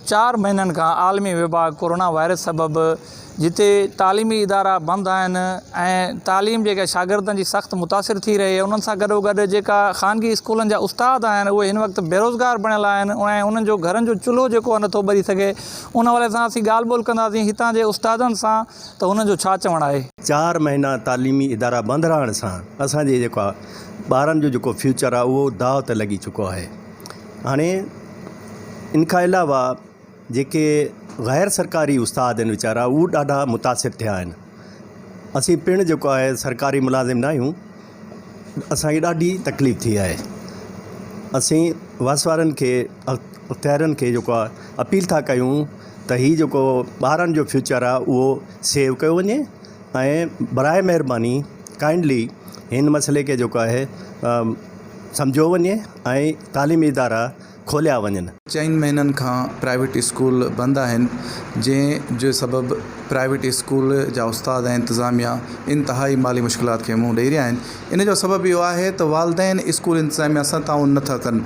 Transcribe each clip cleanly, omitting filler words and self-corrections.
چار مهينن کان عالمي وبا ڪورونا وائرس سبب جتي تعليمي ادارا بند آهن ۽ تعليم جيڪا شاگردن جي سخت متاثر ٿي رهي آهي انهن سان گڏو گڏ جيڪا خانگي اسڪولن جا استاد آهن اهي هن وقت بيروزگار بڻيل آهن ۽ انهن جو گهرن جو چلهو جيڪو آهي نٿو ٻري سگهي ان حوالي سان اسين ڳالهه ٻولهه ڪنداسين هتان جي استادن سان ته انهن جو ڇا چوڻ آهي. چار مهينا تعليمي ادارا بند رهڻ سان اسان جي جيڪو آهي ٻارن جو جيڪو فيوچر آهي اهو داء تي لڳي چڪو آهي هاڻي ان کان علاوه جيڪي غير سرڪاري استاد آهن ويچارا اهي ڏاڍا متاثر ٿيا آهن اسين پڻ جيڪو آهي سرڪاري ملازم نه آهيون اسانکي ڏاڍي تڪليف ٿي آهي اسين وس وارن کي اختيارين کي جيڪو آهي اپيل ٿا ڪيون ته هي جيڪو ٻارن جو فيوچر آهي اهو سيو ڪيو وڃي ۽ برائي مهرباني ڪائنڊلي هن مسئلي کي جيڪو آهي سمجهيو وڃي ۽ تعليمي ادارا کوليا وڃن. چئن مهينن کان پرائيويٽ اسڪول بند آهن جنهن جو سبب پرائيويٽ اسڪول جا استاد ۽ انتظاميا انتهائي مالي مشڪلات کي منهن ڏئي رهيا آهن ان جو سبب اهو آهي ته والدين اسڪول انتظاميا سان تعاون نه ٿا ڪن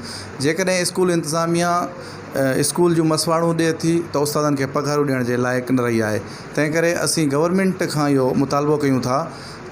جيڪڏهن اسڪول انتظاميا اسڪول جون مسواڙون ڏئي ٿي ته استادن کي پگهارون ڏيڻ جي لائق نه رهي آهي تنهن ڪري اسين گورنمينٽ کان اهو مطالبو ڪيون ٿا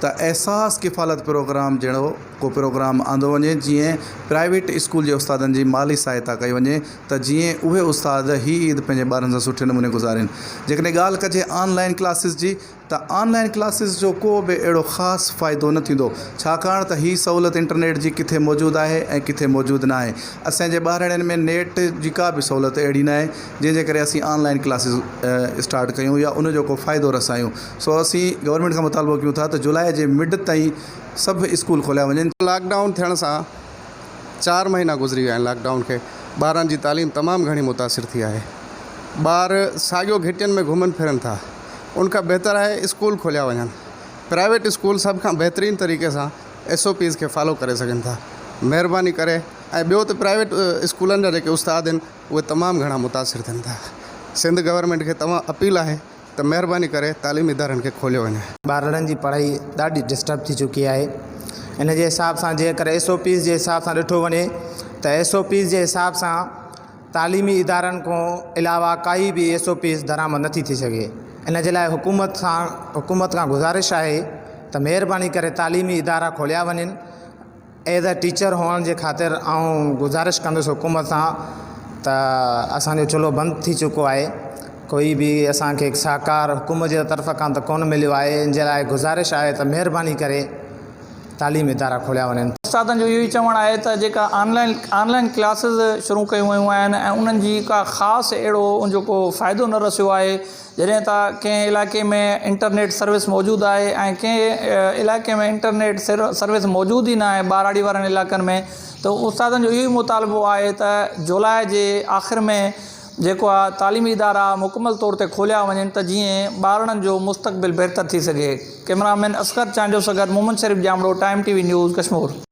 ته احساس ڪفالت پروگرام جهڙو ڪو پروگرام آندو وڃي جيئن پرائيويٽ اسڪول جي استادن جي مالي سهائتا ڪئي وڃي ته جيئن اهي استاد هي عيد پنهنجي ٻارن سان سٺي نموني گذارين جيڪڏهن ڳالهه ڪجي آن لائين ڪلاسز جي ته آن لائين ڪلاسز جو ڪو به اهڙو خاص فائدو نه ٿيندو ڇاڪاڻ ته هي سهولت انٽرنيٽ جي ڪٿي موجود آهي ۽ ڪٿي موجود نه آهي اسان جي ٻهراڙين ۾ نيٽ جي ڪا به سهولت اهڙي نه آهي جنهن جي ڪري اسين آن لائين ڪلاسز اسٽارٽ ڪيون يا ان جو ڪو فائدو رسايون سو اسين گورنمينٽ کان مطالبو ڪيون ٿا ته جولاء جي مڊ تائين سڀ اسڪول کوليا وڃن. لاڪ ڊائون ٿيڻ سان چار مهينا گذري ويا آهن لاڪ ڊائون کي ٻارن جي تعليم تمام گهڻي متاثر ٿي آهي ٻار ساڳيو گهٽين ۾ گهمن ڦرن ٿا ان کان بهتر آهي اسڪول کوليا وڃن پرائيويٽ اسڪول سڀ کان بهترين طريقي سان ايس او پيز کي فالو ڪري سگهن ٿا مهرباني ڪري ۽ ٻيو ته پرائيويٽ اسڪولن جا جيڪي استاد آهن اهي تمام گهڻا متاثر ٿين ٿا سنڌ گورنمينٽ کي تمام اپيل آهي ته مهرباني ڪري تعليمي ادارن کي کوليو وڃي. ٻارڙن جي پڙهائي ڏاڍي ڊسٽرب ٿي چڪي آهي ان جي حساب سان جيڪر ايس او پيز جي حساب سان ڏٺو وڃي ته ايس او پيز جي حساب سان تعليمي ادارن کان علاوه ڪائي به ايس او پيز درآمد نٿي ٿي سگهي ان جي لاء حڪومت سان حڪومت کان گذارش آهي ته مهرباني ڪري تعليمي ادارا کوليا وڃن ايز اي ٽيچر هئڻ جي خاطر آئون گذارش ڪندس حڪومت سان ته اسان جو چلهو بند ٿي چڪو آهي ڪوئي به اسان کي سهڪار حڪومت جي طرف کان ته ڪونه مليو آهي ان جي لاء گذارش آهي ته مهرباني ڪري تعليمي ادارا کوليا وڃن. استادن جو اهو ئي چوڻ آهي ته جيڪا on line on line classes شروع ڪيون ويون آهن ۽ انهن جي ڪا خاص اهڙو ان جو ڪو فائدو نه رسيو آهي جڏهن ته ڪنهن علائقي ۾ انٽرنيٽ سروس موجود آهي ۽ ڪنهن علائقي ۾ انٽرنيٽ سروس موجود ئي ناهي ٻهراڙي وارن علائقن ۾ ته استادن جو اهو ئي مطالبو آهي ته جولاء جي آخر ۾ جيڪو آهي تعليمي ادارا مڪمل طور تي کوليا وڃن ته جيئن ٻارڙن جو مستقبل بهتر ٿي سگهي ڪئميرا مين اصغر چانڊيو سان گڏ Muhammad Sharif Jamro time T V news Kashmore.